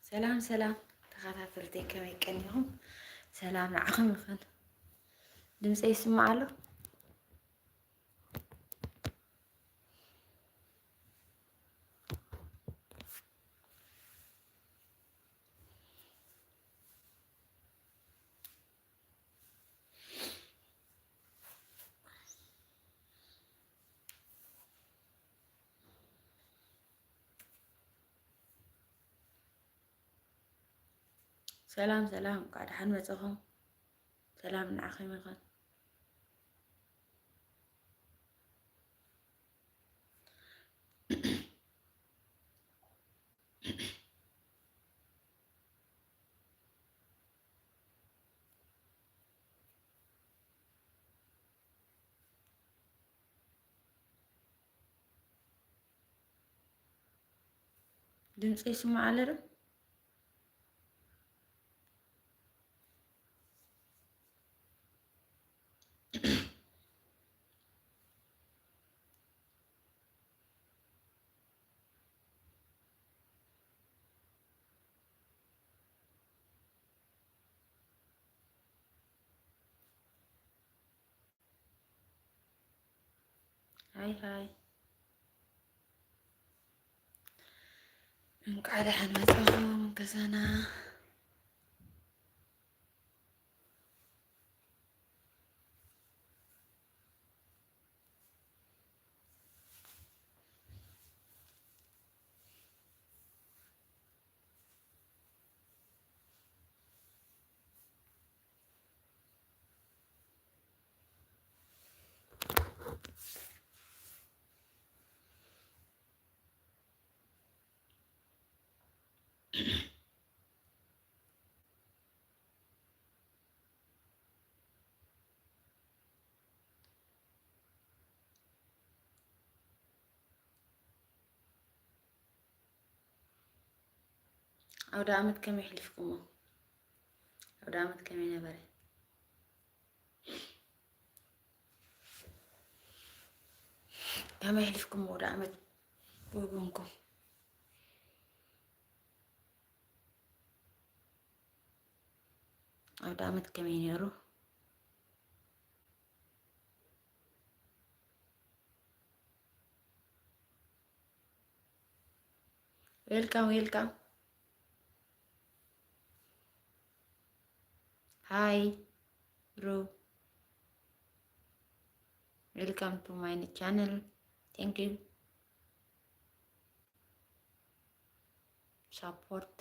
ሰላም ሰላም ተኸታተልተይ፣ ከመይ ቀኒኹም? ሰላም ንዓኹም ይኹን። ድምፀይ ይስማዕ ኣሎ? ሰላም ሰላም፣ እንኳዕ ደሓን መጻኹም። ሰላም ንዓኹም ይኹን። ድምፂ ይስማዕ ኣሎ ዶ? ሃይ ሃይ፣ እንኳዕ ደሓን መጻኹም ገዛና። ኣውደ ዓመት ከመይ ኣሕሊፍኩሞ? ኣውደ ዓመት ከመይ ነበረ? ከመይ ኣሕሊፍኩሞ ኣውደ ዓመት ወገንኩም? ኣውደ ዓመት ከመይ ነይሩ? Welcome, welcome. Hi, bro. Welcome to my channel. Thank you. ሳፖርት።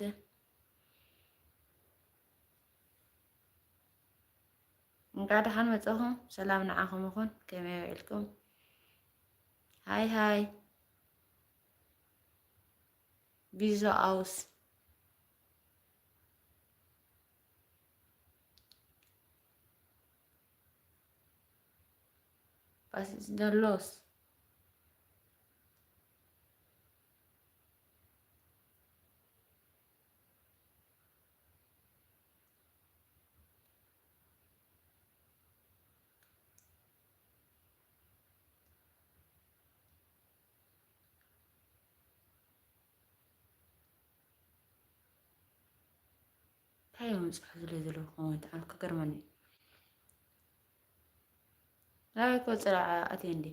እንኳዕ ደሓን መጻኹም። ሰላም ንዓኹም ይኹን። ከመይ ውዒልኩም? ሃይ ሃይ። ቪዛ ኣውስ። Was ist denn los? እንታይ እዮም ዝፅሑ ዝለ ዘለዉ ኮመንት? ኣነ ክገርመኒ እዩ። ናይ እኮ ፅላዕ ኣትየ እንዴ?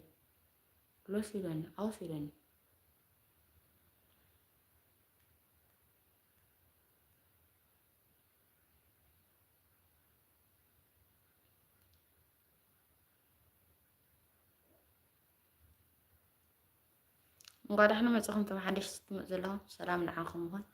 ሎስ ኢለኒ፣ ኣውስ ኢለኒ። እንኳዕ ደሓን መጻኹም፣ እቶም ሓደሽቲ ትመጹ ዘለኹም፣ ሰላም ንዓኹም ይኹን።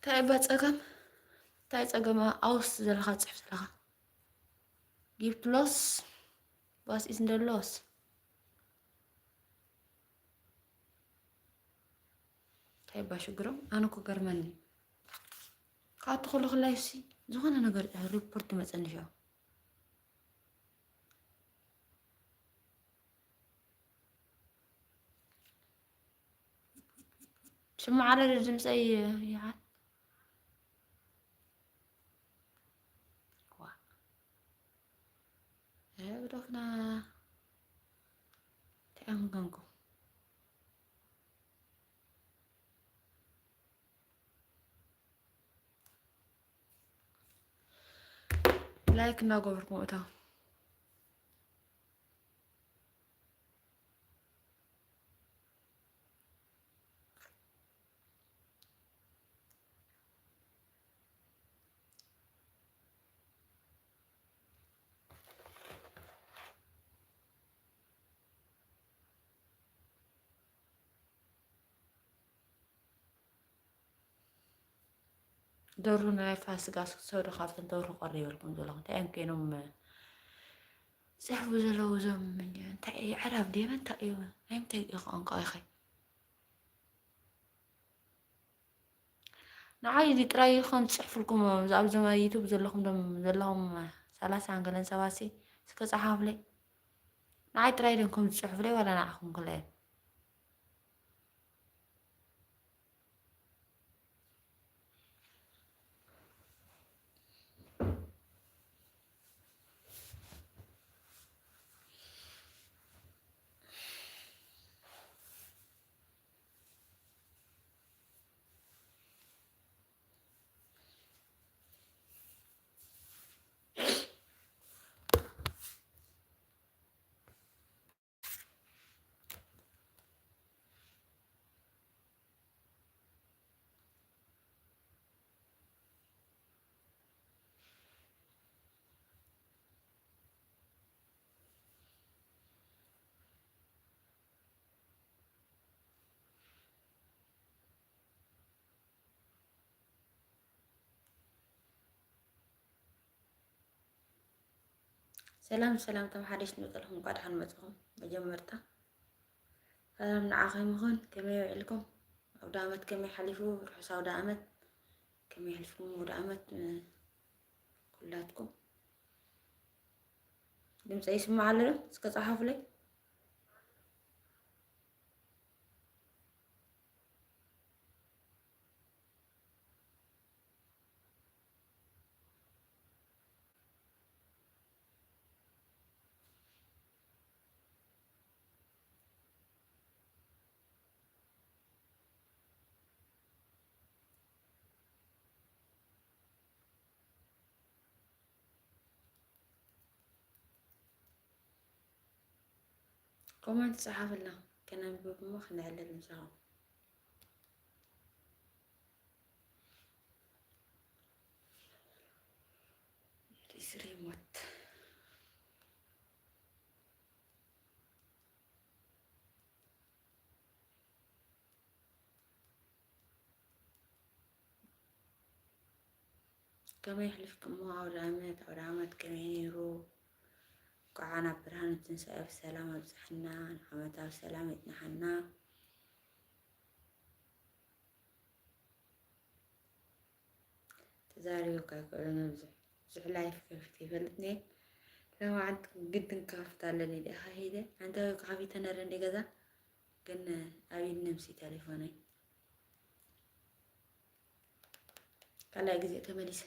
እንታይ እባ ጸገም? እንታይ ጸገም? ኣውስ ዘለኻ ጽሕፍ ዘለኻ። Gibt los? Was ist denn los? እንታይ እባ ሽግሮም? ኣነ እኮ ገርመኒ። ካብቲ ኩሉ ክላይሲ ዝኾነ ነገር ሪፖርት ይመጸኒ ሽዑ። ስማዕ ኣለ ድምፀይ ይዓል። ዋ። እ፣ ብዶኽና ተኣንገንኩ። ላይክ እናገበርኩም እታ ደርሁ ናይ ፋሲካ ክትሰዱ ካብተን ደርሁ ቀሪበልኩም ዘለኹ እንታይ እዮም ኮይኖም ዝፅሕፉ ዘለዉ እዞም እንታይ እዩ ዕራብ ድዮም እንታይ እዩ ናይ ምንታይ እዩ ቋንቋ ኢኸ ንዓይ እዚ ጥራይ ከም ዝፅሕፍልኩም ኣብዚ ኣብ ዘመ ዩቱብ ዘለኹም ዶም ዘለኹም ሰላሳ ገለን ሰባት ሲ እስከ ፀሓፍለይ ንዓይ ጥራይ ዶም ከም ዝፅሕፍለይ ዋላ ንዓኹም ክለ ሰላም ሰላም ተመሓደሽ ንመፀልኩም እንኳ ደሓን መፅኹም መጀመርታ ሰላም ንዓኸም ይኹን ከመይ ውዒልኩም ኣውደ ኣመት ከመይ ሓሊፉ ርሑስ ኣውደ ኣመት ከመይ ኣሕሊፍኩም ኣውደ ኣመት ኩላትኩም ድምፀ ይስማዕ ኣሎ እስከ ፀሓፉለይ ኮመንት ጸሓፍልና ከነንብብ እሞ ክንዕልል ምሳኹም። ሪሞት ከመይ ኣሕሊፍኩሞ ኣውደ ኣመት ኣውደ ኣመት ከመይ ነይሩ እንኳዓ ናብ ብርሃነ ትንሳኤ ብሰላም ኣብፀሐና ንዓመታ ብሰላም የፅንሓና ተዛሪበካ ኣይክእልን ብዙሕ ብዙሕ ላይፍ ከፊተ ይፈልጥኒ ሎማዓንቲ ግድን ክከፍት ኣለኒ ኢለ ኢካ ከይደ ኣንተ ከፊተ ነረ እንደ ገዛ ግን ኣብ ኢድ ነምሲ ተሌፎነይ ካልኣይ ግዜ ተመሊሰ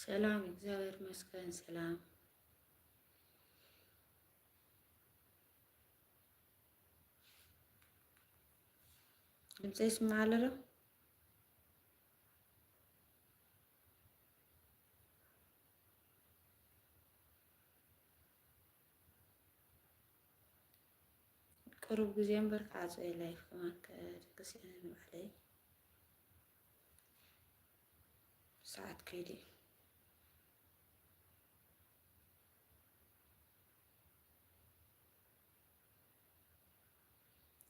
ሰላም፣ እግዚኣብሔር ይመስገን። ሰላም። ድምፀይ ይስማዕ ኣሎ ዶ? ቅሩብ ግዜ እምበር ክዓጽዎ እየ ላይፍ ከማን ከደቅስ እየ ንባዕለይ። ሰዓት ከይዱ እዩ።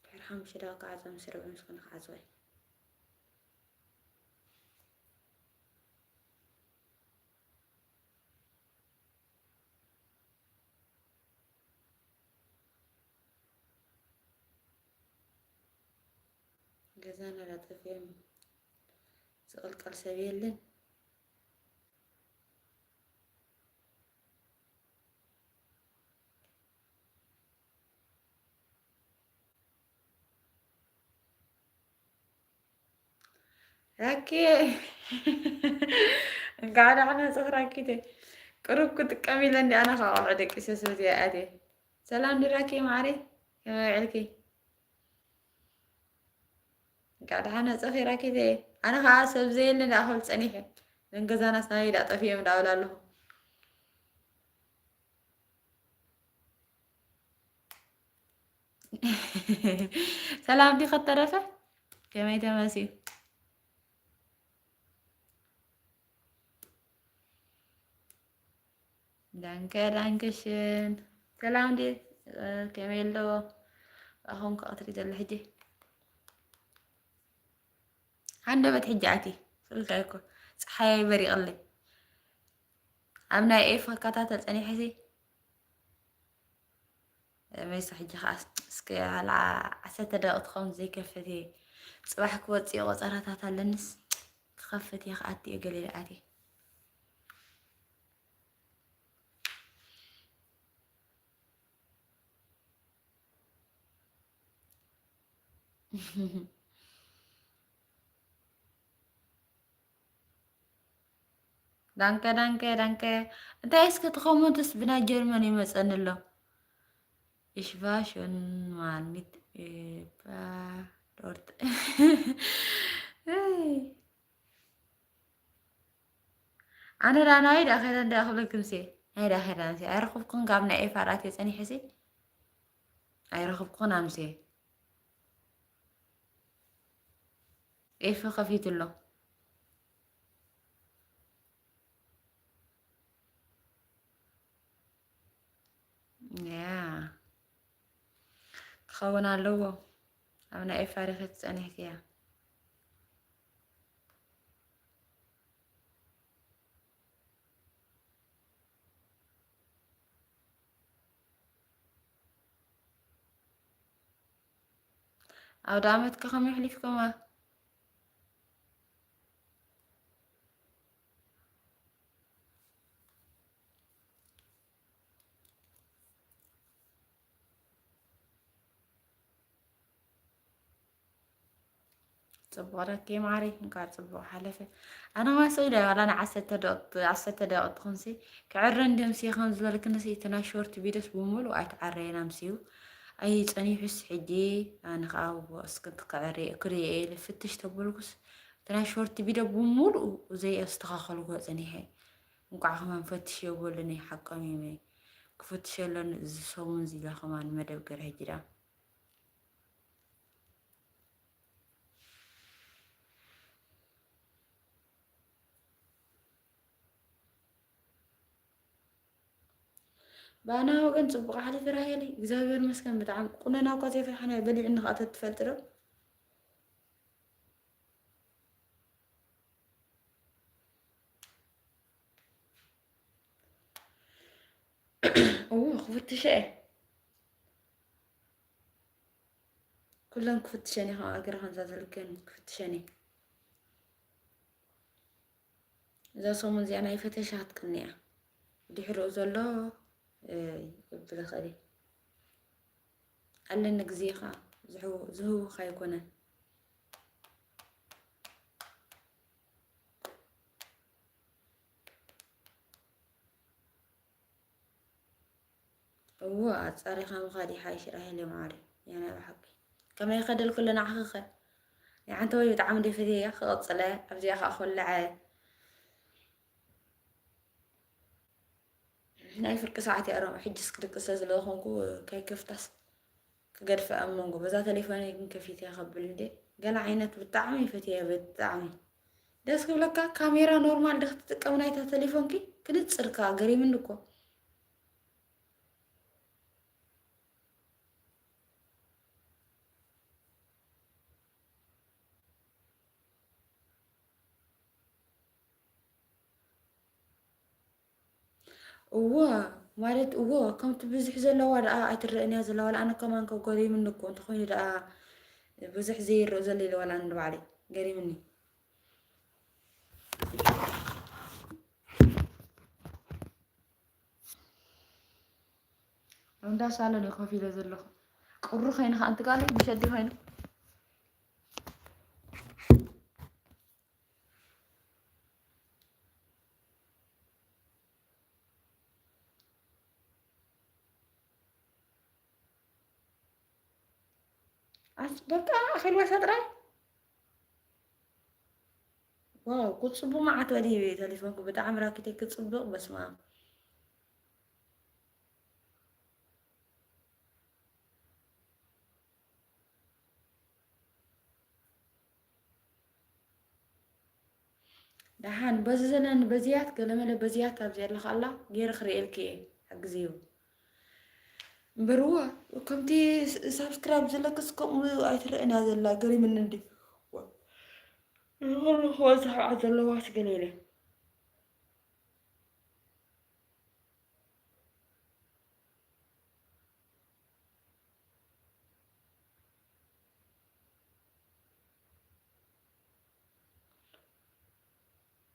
ድሕሪ ሓሙሽተ ደቂቃ ክዓጽዎ ምስ ርብዒ ምስ ኮነ ክዓጽዎ እየ። ገዛና ዳጠፍኦም ዝቕልቀል ሰብ የለን። ራኪ፣ እንኳዕ ደሓና መጻእኺ ራኪተይ። ቅሩብ ክጥቀም ኢለ እንዲ ኣነ ካብ ቆልዑ ደቂሰ ሰብ እዚኣ ኣትየ። ሰላም ድራኪ ማዕረይ፣ ከመይ ውዕልኪ? እንኳዕ ደሓን መጻእኺ ራኪተይ። ኣነ ኸዓ ሰብ ዘየለ ደኣ ክብል ጸኒሐ። ነን ገዛናስ ናበይ ደኣ ጠፊኦም ደኣ እብል ኣለኹ። ሰላም ዲኺ ተረፈ? ከመይ ተመሲዩ? ዳንከ ዳንከሽን። ሰላም ዲት? ከመይ ኣሎ? ኣኹም ከ ቀትሪ ዘሎ ሕጂ? ሃንደበት ሕጂ ኣቲ። ስልካ እኮ ጸሓይ በሪቕለይ። ኣብ ናይ ኤፍ ክከታተል ጸኒሐ ሲ። መይሳ ሕጂ ከኣ እስከ ዓሰርተ ደቂቕ ትኸውን ዘይከፈት እየ። ጽባሕ ክወጽእ ቆጸራታት ኣለንስ ክኸፍት እየ፣ ክኣቲ እየ ገለ ኢለ ኣትየ። ዳንከ፣ ዳንከ፣ ዳንከ። እንታይ እስከ እቲ ኮመንትስ ብናይ ጀርመን ይመጸኒ ኣሎ። እሽቫ ሾን ማልሚት፣ እባ ዶርት። ኣይ። ኣነ ደኣ ናበይ ደኣ ከይደ እንዳ ክብለክምሲ፣ ናይ ደኣ ከይደ ኣምሲ። ኣይረኽብኩን ካብ ናይ ኤፋራት እየ ጸኒሐሲ። ኣይረኽብኩን ኣምሲ። ኤፍ ከፊቱ ኣሎ። ያ። ክኸውን ኣለዎ። ኣብ ናይ ኤፋሪ ክትጸንሕኪ እያ። ኣውደ ዓመት ከ ከመይ ኣሕሊፍኩማ? ጽቡቕ ረኪ ማዕሪ፣ እንኳዕ ጽቡቕ ሓለፈ። ኣነ ኸኣ ስኢለ ዋላ ንዓሰርተ ደቂቕ፣ ዓሰርተ ደቂቕ ትኹንሲ ክዕረ እንድዮም ሲ ከም ዝበልክንሲ፣ እቲ ናይ ሾርት ቪድዮስ ብምሉእ ኣይተዓረየን ኣምስዩ። ኣይ ጸኒሑስ ሕጂ ኣነ ኸኣ እስኪ ክዕረ ክርእየ ኢለ ፍትሽ ተበልኩስ፣ እቲ ናይ ሾርት ቪድዮ ብምሉእ ዘየስተኻኸልኩ ጸኒሐ። እንቋዕ ከማን ፈትሽ የበሉኒ፣ ሓቆም እዮም። ክፍትሸለን እዚ ሰሙን እዚ ኢለ ከማን መደብ ገይረ ሕጂ ደኣ። ብኣና ወገን ጽቡቕ ሓሊፉ ራሄለይ፣ እግዚኣብሔር ይመስገን። ብጣዕሚ ቁነና እኳ ዘይፈርሓና በሊዕኒ ከኣ ተትፈልጢ ዶ? እዎ፣ ክፍትሸ እየ። ኩለን ክፍትሸን እየ፣ ካብ እግሪ ከምዛ ዘልክን ክፍትሸን እየ። እዛ ሰሙን እዚኣ ናይ ፈተሻ ክትቅኒ እያ። ድሕሪኡ ዘሎ፣ እ፣ ክብል ይኽእል እየ። ኣለኒ ግዜ ኸኣ ዝህው-፣ ዝህውኽ ኣይኮነን። እዎ ኣጻሪኻ ምኻድ ይሓይሽ ራሄል ማዓሪ። ያና ብሓቂ ከመይ ከደልኩ ኣለና ዓኽኸ። ንዓንተ ወይ ብጣዕሚ ደፈትያ ክቐጽለ ኣብዚኣ ከኣ ኮልዐ። ናይ ፍርቂ ሰዓት እያ ሮም ሕጅስ ክድቅሰ ስለ ዝኾንኩ ከይከፍታስ ክገድፈ ኣብ መንጎ በዛ ተሌፎነይ ግን ከፊተ ከብል እንዴ። ገለ ዓይነት ብጣዕሚ ፈትየ ብጣዕሚ ደስ ክብለካ። ካሜራ ኖርማል ዶ ክትጥቀም ናይታ ተሌፎንኪ? ክንጽርካ ገሪምኒ እኮ። እወ፣ ማለት እወ፣ ከምቲ ብዙሕ ዘለዋ ደኣ ኣይትረአን እያ ዘላ። ዋላ ኣነ ከማን ከ ገሪምኒ እኮ፣ እንተኾይኑ ደኣ ብዙሕ ዘይረኦ ዘሎ ኢለ ዋላ ኣነ ንባዕለይ ገሪምኒ። ኣብ እንዳ ሳሎን እየ ኮፍ ኢለ ዘለኹ። ቁሪ ኮይኑ ከኣ እንትጋለይ ብሸዲ ኮይኑ። ኣስ-፣ በቃ ኣኺልዋ ሰጥራይ። ዋው፣ ክጽቡ መዓት ወዲ ተሌፎንኩ ብጣዕሚ ራኪተይ ክጽብቕ፣ በስመ ኣብ። ደሓን በዚ ዘለን በዚያት ገለመለ በዚያት ኣብዚ ኣለኻ ኣላ ገይረ ክርእየልኪ እየ። ሕግዝዩ እምበርዎ ከምቲ ስ-፣ ሳብስክራይብ ዘለክስ ከምኡ ኣይትረአና ዘላ ገሪምኒ እንዲ። ዋ-፣ ንኹሉ ክበዝሕ ዘለዋ ስገለለ።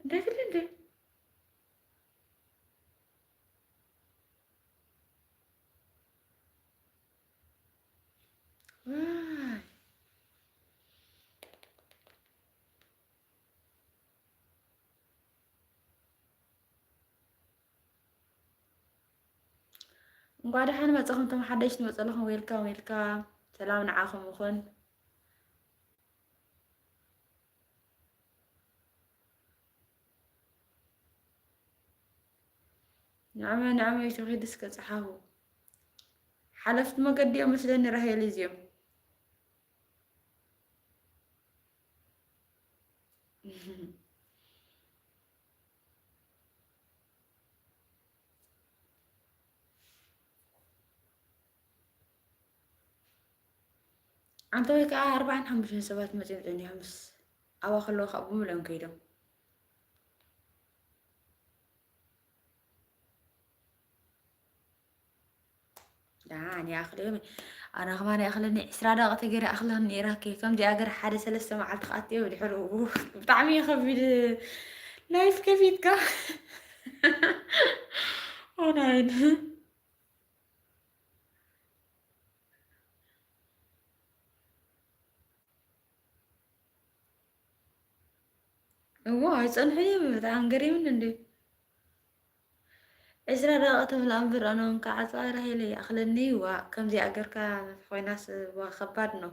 እንታይ ትብሊ እንዴ? ዋይ። እንኳዕ ደሓን መጻኹም፣ እቶም ሓደሽቲ መጸለኹም፣ ዌልካም፣ ዌልካም። ሰላም ንዓኹም ይኹን። ንዕመ፣ ንዕመ፣ ይትኺድ እስከ ጸሓፉ። ሓለፍቲ መገዲ እዮም መስለኒ ራሄል እዚኦም። ኣንተ ወይ ከዓ ኣርባዓን ሓሙሽተን ሰባት መፂኦም ፀኒሖም ምስ ኣብኣ ከለዉ ከዓ ብምልኦም ከይዶም። ዳን ይኣኽለኒ። ኣነ ከማን ይኣኽለኒ፣ ዕስራ ደቂቕ ተገይረ ይኣኽለኒ ነይራኪ። ከምዚኣ ገር ሓደ ሰለስተ መዓልቲ ክኣትዮ ብድሕሪኡ ብጣዕሚ እዩ ከቢድ። ላይፍ ከፊትካ። ኦናይን። እዎ፣ ኣይጸንሑን እዮም። ብጣዕሚ ገሪሙኒ እንድዩ። ዕስራ ደቂቕ ትብላ እምበር፣ ኣነ እውን ከዓ ኣጽዋር ራሄለይ ይኣኽለኒ። ዋ፣ ከምዚኣ ገርካ ኮይናስ፣ ዋ፣ ከባድ ነው።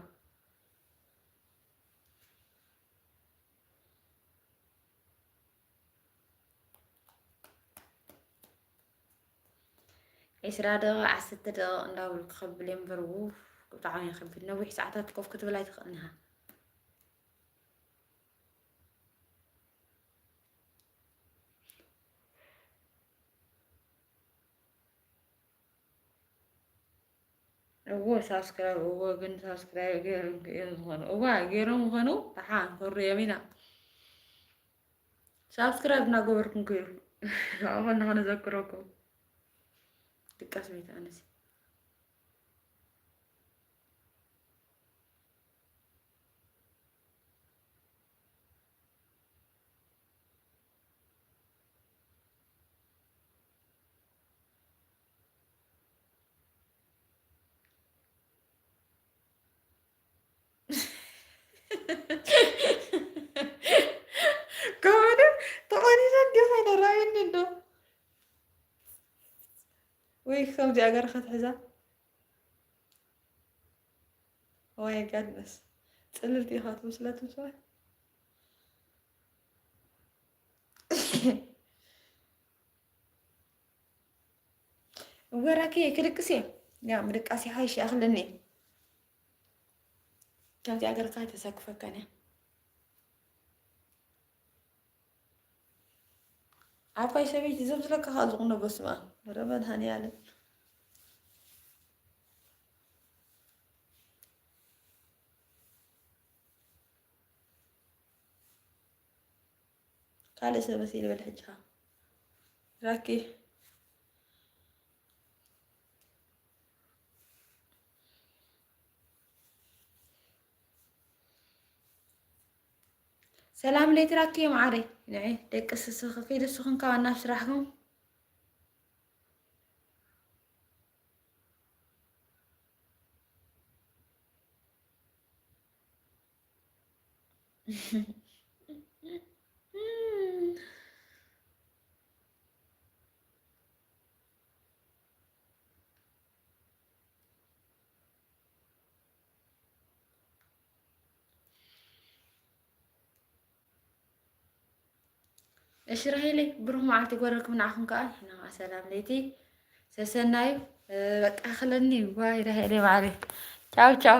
ዕስራ ደቂቕ፣ ዓሰርተ ደቂቕ እንዳበሉ ክኸብል እምበር፣ ውፍ፣ ብጣዕሚ ይኸብድ። ነዊሕ ሰዓታት ኮፍ ክትብል ኣይትኽእልን ኢኻ። እዎ፣ ሳብስክራይብ፣ እዎ፣ ግን ሳብስክራይብ ገይሮም እዮም ዝኾኑ። እዋ፣ ገይሮም ዝኾኑ፣ ደሓን ክንሪኦም ኢና። ሳብስክራይብ እናገበርኩም ክይዱ። ኣብኡ ንኽንዘክረኩም። ድቃስ ቤት ኣነሲ። ከምኡ ዶ ተቖኒነ እንዲኾነ ራእይኒ እንዶ። ወይ ከምዚኣ ገርካ ትሕዛ። ዋይ ጋድነስ። ጽልልቲ ኢኻ ትምስላ ትምስላ። ወራኪ ክድቅስ እየ። ያ ምድቃስ ይሓይሽ ይኣኽለኒ። ከምዚኣ ገርካ ኣይተሰክፈካን እያ። ዓባይ ሰበይቲ ዘምስለካ ካብ ዝቑኖ በስመ ኣብ። ወረ መድሃኒዓለም። ካልእ ሰብ መሲሉ በል ሕጂ ኸዓ። ራኪ። ሰላም ለይቲ ራኪ ማዓረይ። ንዒ ደቂ ስስኺ ኪዱ ንስኽን ካባና ኣብ ስራሕኩም። እሺ ራሄለይ፣ ብሩኽ መዓልቲ ይግበረልኩም ንዓኹም ከኣ። ንዓ ሰላም ለይቲ ሰሰናዩ። እ፣ በቃ ክለኒ። ዋይ ራሄለይ ማዓረይ። ቻው ቻው።